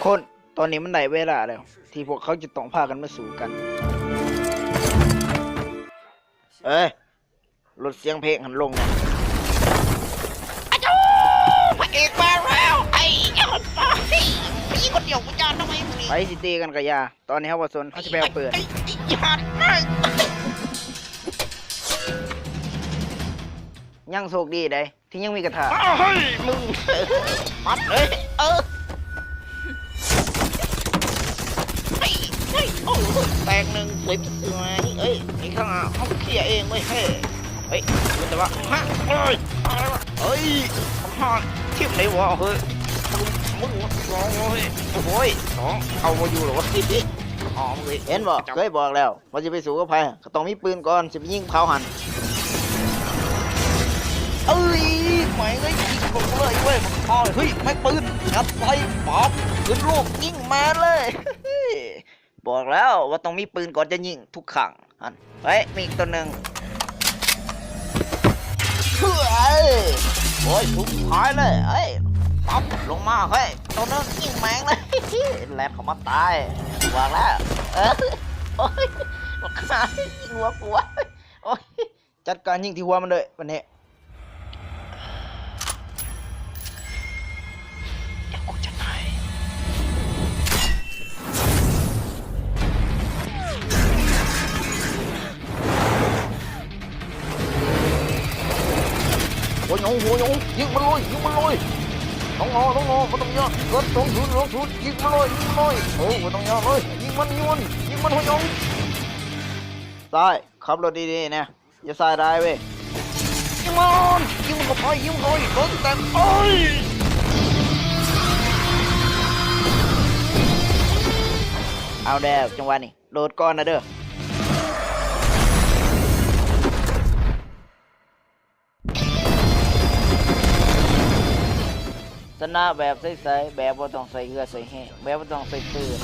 ຄົນ ຕອນນີ້ມັນໄດ້ເວລາແລ້ວ ທີ່ພວກເຂົາຈະຕ້ອງພາກັນມາສູ້ກັນ. ເອີຍ ລົດສຽງເພງຫັ້ນລົງແດ່. ອາໂຈ ພະເອກມາແລ້ວ ໄອ້ຍອດ ໄປ ມີຄົນດຽວ ກູຈະນຳໄປ ໄປຊິຕີກັນກະຢ່າ ຕອນນີ້ເຮົາບໍ່ສົນ ເຮົາຊິໄປເອົາປືນ. ໄອ້ຍອດ ຍັງໂຊກດີໃດ ທີ່ຍັງມີກະທາ. ອ້າວ ເຮີ້ຍ ມຶງ ປັດເລີຍ ເອີ ເຮີ້ຍ ເຮີ້ຍ ໂອ້ຍ ແຕກໜຶ່ງ ສວຍ ສວຍ ເອີຍ ນີ້ຂ້າເຮົາເຄຍເອງເວີຍ ເຮີ້ຍ ເຮີ້ຍ ແຕ່ວ່າ ຮະ ໂອ້ຍ ເຮີ້ຍ ທຳໄມ ທີມໃດວະ ເຮີ້ຍ ມຶງ ໂອ້ຍ ໂອ້ຍ ສອງ ເອົາບໍ່ຢູ່ແລ້ວວະ ອໍ ເຮີ້ຍ ເຫັນບໍ່ ເຄີຍບອກແລ້ວ ວ່າຊິໄປສູ້ກັບໃຜ ກໍຕ້ອງມີປືນກ່ອນ ຊິໄປຍິງເຂົາຫັ້ນ. ເອີຍ ແມ່ງເອີຍ ຍິງເຂົາເລີຍເວີຍ ເຮີ້ຍ ແມັກປືນ ອັດໃສ່ ປັບ ຂຶ້ນລູກ ຍິງແມ່ນເລີຍ. ບອກແລ້ວວ່າຕ້ອງມີປືນກ່ອນຈະຍິງທຸກຄັ້ງຫັ້ນ. ເຮີ້ຍ ມີອີກຕົວໜຶ່ງ. ເຮີ້ຍ ໂອ້ຍ ສຸດທ້າຍເລີຍ ເອີຍ ປັບ ລົງມາ ເຮີ້ຍ ຕົວໜຶ່ງ ຍິງແມ່ງເລີຍ ແລ່ນເຂົ້າມາຕາຍ ບອກແລ້ວ ເອີຍ ໂອ້ຍ ບັກຫ່າ ຍິງຫົວກູ ໂອ້ຍ ຈັດການຍິງທີ່ຫົວມັນເລີຍບັດນີ້ ດຽວກູຈະຕາຍ. ຫົວຫຍອງ ຫົວຫຍອງ ຍິງມັນເລີຍ ຍິງມັນເລີຍ ຕ້ອງລໍ ຕ້ອງລໍ ບໍ່ຕ້ອງຍາກ ເກີດສອງສູນ ສອງສູນ ຍິງມັນເລີຍ ຍິງມັນເລີຍ ເອີ ບໍ່ຕ້ອງຍາກເລີຍ ຍິງມັນ ຍິງມັນ ຍິງມັນ ຫົວຫຍອງ ຊ້າຍ ຂັບລົດດີໆແດ່. ຢ່າສາຍຫຼາຍເວີຍ ຍິງມັນ ຍິງມັນເຂົ້າໄປ ຍິງມັນເຂົ້າໄປ ເບິ່ງແຕ່ ໂອ້ຍ ເອົາແລ້ວ ຈັງຫວະນີ້ ໂດດກ່ອນນະເດີ້. ຊະນະແບບໃສໆ ແບບບໍ່ຕ້ອງໃຊ້ເຫື່ອໃຊ້ແຮງ ແບບບໍ່ຕ້ອງໃຊ້ປືນ.